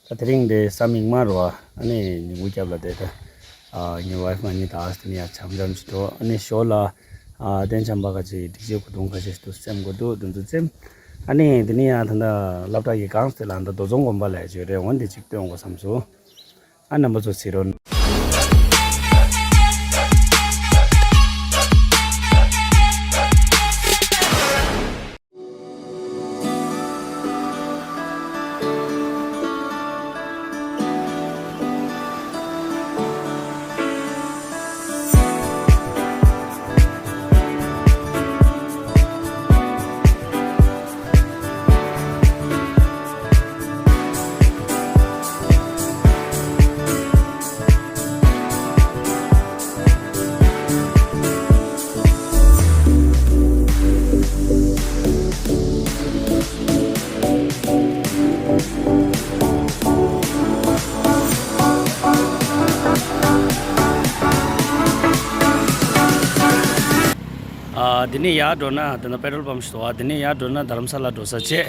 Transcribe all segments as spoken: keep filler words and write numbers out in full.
ད་དེ་རིང་དེ་ས་མིག་དམར་བ། ཨ་ནི་ཉིན་གུང་སྐྱབས་ལ་དེ་ད་ཨ་ངའི་ཝའི་ཕི་ང་གཉིས་ད་ཨ་དེ་ནས་ཡར་འཆམ་འཆམ་ཞིག་འགྲོ། ཨ་ནི་ཞོར་ལ་ཨ་གཏན་འཆམ་པ་ཁ་ཅིག་སྒྲིག་ཆས་གོས་ཐུང་ཁ་ཤས་ཤིག་ཏུ་བཙེམ་དགོས་འདུག་དེ་ཚོ་བཙེམ། ཨ་ནི་དེ་ནས་ཡར་ད་ལྟ་སློབ་གྲྭ་གི་སྒང་སྟེང་ལ་ད་རྡོ་རྫོང་དགོན་པ་ལ་ཡར་ཡོད་རེད། འོ་འདི་ཅིག་སྟོན་དགོས་བསམ་སོང་། ཨ་རྣམ་པ་ཚོ་གཟིགས་རོགས། ཨ། འདི་ནས་ཡར་འགྲོ་ན་ད་ནི་པེ་ཊོལ་པམ་ཞིག་འདུག་ཨ། འདི་ནས་ཡར་འགྲོ་ན་རྡ་རམ་ས་ལ་འགྲོ་ས་བྱས།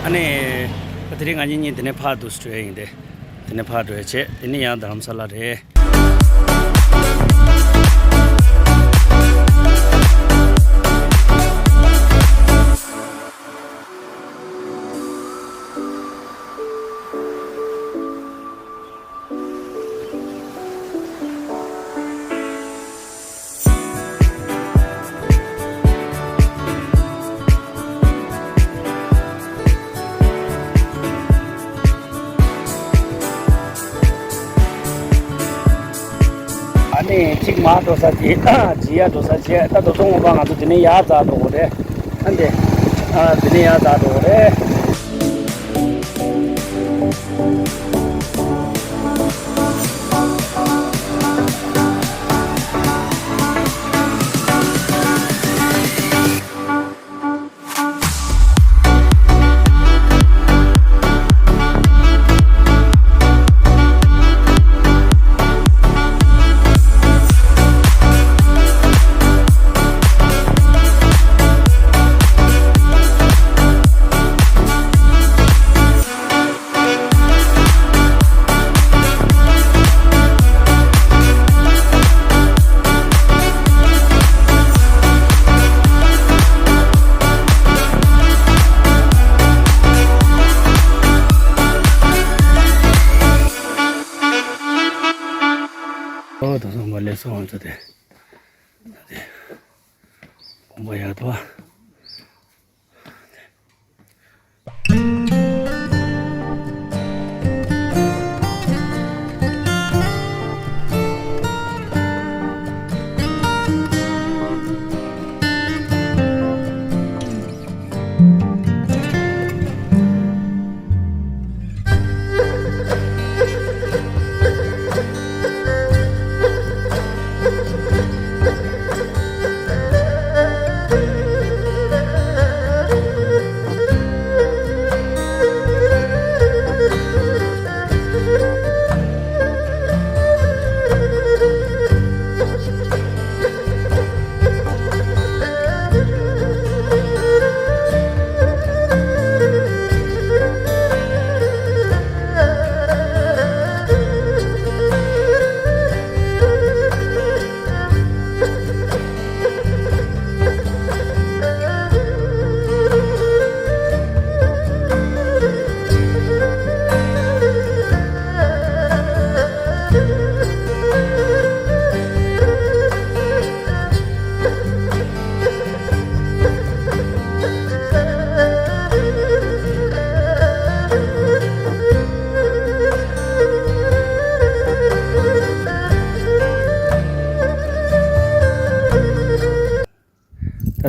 ཨ་ནི། དེ་རིང་ང་གཉིས་གཉིས་དེ་ནས་ཕར་འགྲོ་ཡ་ཡིན་ཏེ། དེ་ནས་ཕར་འགྲོ་ཡ་བྱས། དེ་ནས་ཡང་རྡ་རམ་ས་ལ་རེད། ཨ་ནི་གཅིག་མར་འགྲོ་ས་དེ་ཇི་ཡ་འགྲོ་ས་བྱས། ད་རྡོ་རྫོང་དགོན་པ་ང་ཚོ་དེ་ནས་ཡར་འཛེགས་འགྲོ་དགོས་རེད། ཨ་འདི། ཨ་དེ་ནས་ཡར་འཛེགས་འགྲོ་དགོས་རེད། ཨོ་ད་སོང་བ་ལས་སོང་ཚོ་དེ། དེ། དགོན་པ་ཡག་ཐོག་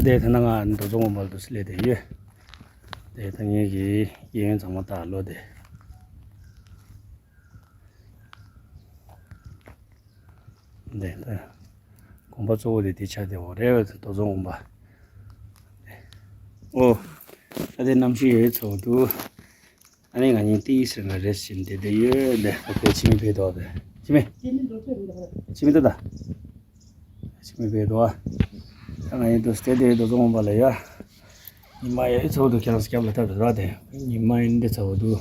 ད་དེ་ད་ནང་ང་རྡོ་རྫོང་དགོན་པ་ལ་འདུག་སེ་སླེབས་བསྡད་ཡོད། དེ་ད་ངེད་ཀྱི་གཡས་གཡོན་ཚང་མ་ད་ལོ་དེ། འདི་ད་དགོན་པ་གཙོ་བོ་དེ་དེ་ཆགས་བསྡད་ཡོད་རེད། རྡོ་རྫོང་དགོན་པ། ཨོ། ད་དེ་གནམ་གཤིས་ཡོད་ཚོད་འདུག་ཨ་ནི་ང་གཉིས་ཏི་ཡི་ཟེར་ན་རེས་བྱེད་བསྡད་བསྡད་ཡོད། འདི་ད་ཕལ་ཆེར་ཕྱི་མིག་ཕེབས་འདུག་པས། ཕྱི་མིག་ཕྱི་མིག་ལྟ་ད། ཕྱི་མིག་ཕེབས་འདུག་ད་ང་གཉིས་འདུག་སེ་བསྡད་བསྡད་རྡོ་རྫོང་དགོན་པ་ལ་ཡ། ཉི་མ་ཡ་ཚ་བོ་འདུག་ཁྱེད་རང་སྐྱབས་ལ་ཐབས་དུ་ར་དེ། ཉི་མ་ཡིན་འདི་ཚ་བོ་འདུག་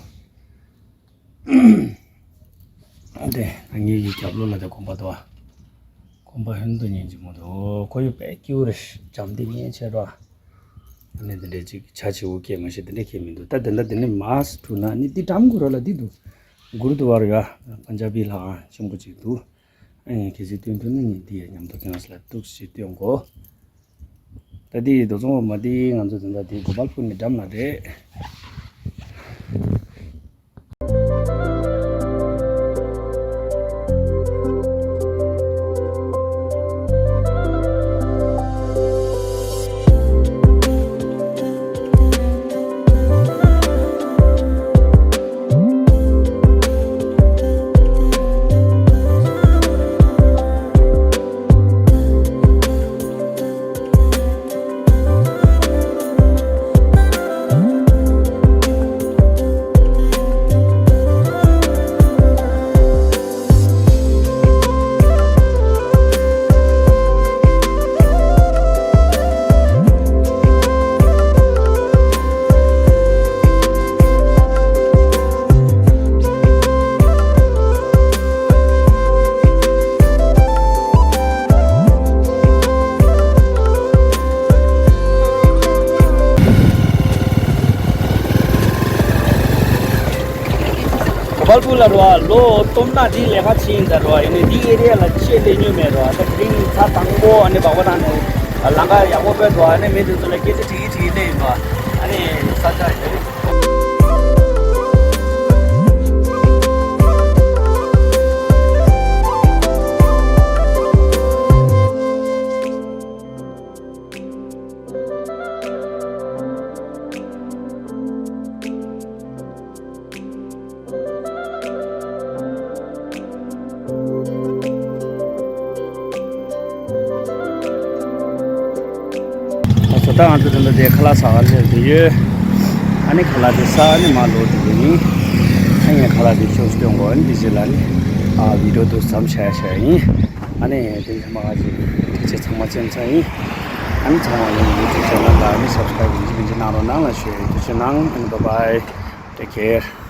དེ་ང་ངེད་ཀྱི་རྒྱབ་ལོགས་ལ་དེ་དགོན་པ་འདུག་ཨ། དགོན་པ་ཧན་དུ་ཉན་གྱི་མོ་འདུག་ཁོ་ཡོད་པའི་ཀྱུ་རེ་འཇམ་དེ་ཉན་ཆེ་ར། ཨ་ནི་འདི་འདྲས་ཅིག་ཆ་ཆེ་བོ་སྐད་མ་ཤེས་འདི་འདྲས་སྐད་མི་འདུག་ད་དེ་འདྲ་དེ་ནས་མ་སུ་ཐུག་ན་ནི་འདི་འགྲམ་གུ་ར་ལ་འདི་འདུག་གུར་དུ་བར་ཡ་པན་ཇ་བི་ལྷ་ཁང་ཆེན་པོ་ཅིག་འདུག་ཨ་ནི་གལ་སྲིད་སྟོན་ཐུབ་ན་ངས་འདི་ཡ་མཉམ་དུ་ཁྱེད་རང་ཚོ་ལ་ཏོག་ཙམ་སྟོན་གོ། ད་འདི་རྡོ་ཚོང་འོ་མ་འདི་ང་ཚོ་དེ་འདྲ་འདི་གོ་པལ་པུར་ནས་འགྲམ་ལ་རེད། གོ་པལ་པུར་ལ་རོ་ལོ་སྟོང་ན་འདི་ལས་ཀ་ཕྱིན་ད་རོ་ཡིན་ནི་འདི་ཨེ་རི་ཡ་ལ་ཆེད་ལས་ཉོས་མེད་རོ་ད་དེ་རིང་ཚ་དང་པོ་ཨ་ནི་བག་བ་དང་ནི་ལང་ཀ་ཡག་པོ་སྤེལ་འདུག་ཨ་ནི་མི་དེ་ཚོ་ལ་སྐད་ཆ་དྲིས་དྲིས་ལེ་ཡིན་པ་ཨ་ནི་ས་ཆ་ཡོད། ད་ང་ཚོ་དེ་འདྲ་དེ་ཁ་ལག་ཟ་གར་སླེབས་བསྡད་ཡོད། ཨ་ནི་ཁ་ལག་དེ་ཟ་ཨ་ནི་མར་ལོག་འགྲོ་གི་ཡིན། ཨ་ནི་ཁ་ལག་དེ་ཤོག་སྟོན་གོ་ཨ་ནི་དེ་རྗེས་ལ་ནི་ཨ་བི་ཌི་ཡོ་དུ་མཚམས་བཞག་བཞག་ཡིན། ཨ་ནི་དེ་ཚང་མ་ག་ཅིག་ཐུགས་རྗེ་ཚང་མ་ཅན་ཚང་ཡིན། ཨ་ནི་ཚང་མ་ཡང་ཡུ་ཊུབ་ཆེ་ནལ་ལ་ཨ་ནི་སབ་སི་ཀ་རེབ་ཡིན་གཅིག་མིན་གཅིག་གནང་རོགས་གནང་ལ་ཞུ་ཡིན། ཐུགས་རྗེ་གནང་། ཨ་ནི་bye bye, take care.